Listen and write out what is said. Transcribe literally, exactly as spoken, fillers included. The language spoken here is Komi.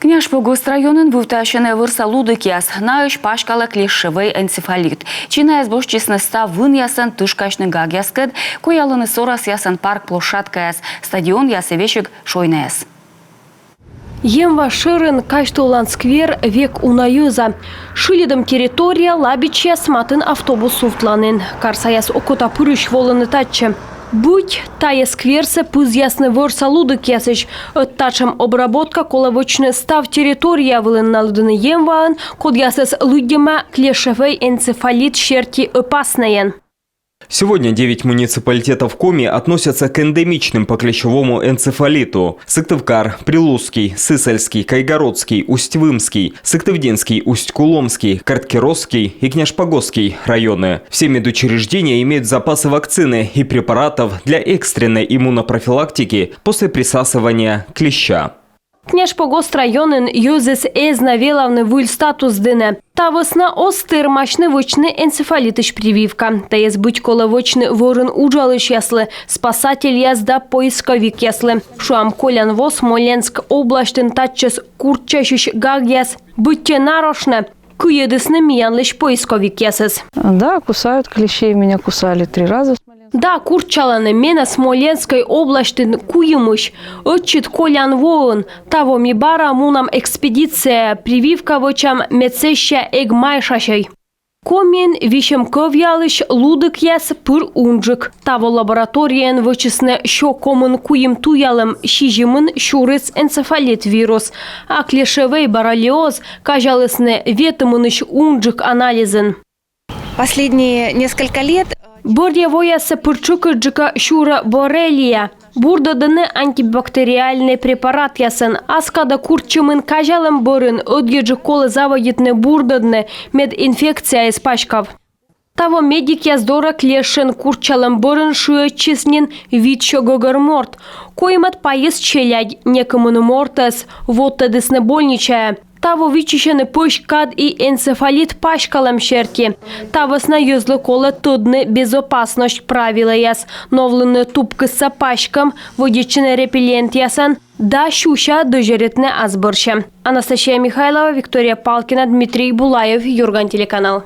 Княжпогост районын вывтасьӧны вӧрса лудыкъяс. Наысь паськалӧ клещевӧй энцефалит. Чинаяс босьтчисны став вынъясӧн тышкасьны гагъяскӧд, коялыны сорасъясӧн парк площадкаяс, стадионъяс и весиг шойнаяс. Емва шӧрын казьтывлан сквер век уна йӧза. Шыльӧдӧм территория лабичьяс матын автобус сувтланін. Карсаяс окота пырысь волӧны татчӧ. Быть тайӧ скверсӧ пызъясны вӧрса лудыкъясысь. Ӧд татшӧм обработка колӧ вӧчны став территория вылын на лыдын емваӧн, кодъясӧс лыддьӧма клещевӧй энцефалит серти ӧпаснӧйӧн. Сегодня девять муниципалитетов Коми относятся к эндемичным по клещевому энцефалиту. Сыктывкар, Прилузский, Сысольский, Кайгородский, Усть-Вымский, Сыктывдинский, Усть-Куломский, Карткеросский и Княжпогостский районы. Все медучреждения имеют запасы вакцины и препаратов для экстренной иммунопрофилактики после присасывания клеща. Княжпогост районын йӧзыс эз на велавны выль статус дінӧ. Та вӧсна оз тэрмасьны вӧчны энцефалитысь прививка. Тайӧс быть колӧ вӧчны вӧрын уджалысьяслы, спасательяс да поисковикъяслы. Шуам, колян во Смоленск обласьтын татчӧс курччасьысь гагъяс быттьӧ нарошнӧ кыйӧдісны миянлысь поисковикъясӧс. Да, кусают клещей. Меня кусали три раза. Да, курччалӧны менӧ Смоленскӧй обласьтын куимысь, ӧтчыд колян воын. Таво ми бара мунам экспедицияӧ, прививка вӧчам, мед сэсся эг майшасьӧй. Комиын висьӧм кӧвъялысь лудыкъяс пыр унджык. Таво лабораторияын вӧчисны сё комын куим туялӧм, сизимын сюрис энцефалит вирус. А клещевӧй боррелиоз казялісны ветымынысь унджык анализын. Последние несколько лет Бӧръя воясӧ пыр тшӧкыдджыка сюрӧ боррелия. Бурдӧдӧны антибактериальнӧй препаратъясӧн. Ас кадӧ курччӧмын казялӧм бӧрын ӧдйӧджык колӧ заводитны бурдӧдны, мед инфекция эз паськав. Таво медикъяс дорӧ клещӧн курччалӧм бӧрын шыӧдчис нин вит сё гӧгӧр морт. Коймӧд пайыс челядь, некымын мортӧс водтӧдісны больничаӧ. Таво виччысьӧны пӧсь кад и энцефалит паськалӧм серти. Та вӧсна йӧзлы колӧ тӧдны безопасность правилӧяс, новлыны тупкысса паськӧм, вӧдитчыны репеллентъясӧн да сюся дӧзьӧритны ас бӧрся. Анастасия Михайлова, Виктория Палкина, Дмитрий Булаев, Юрган телеканал.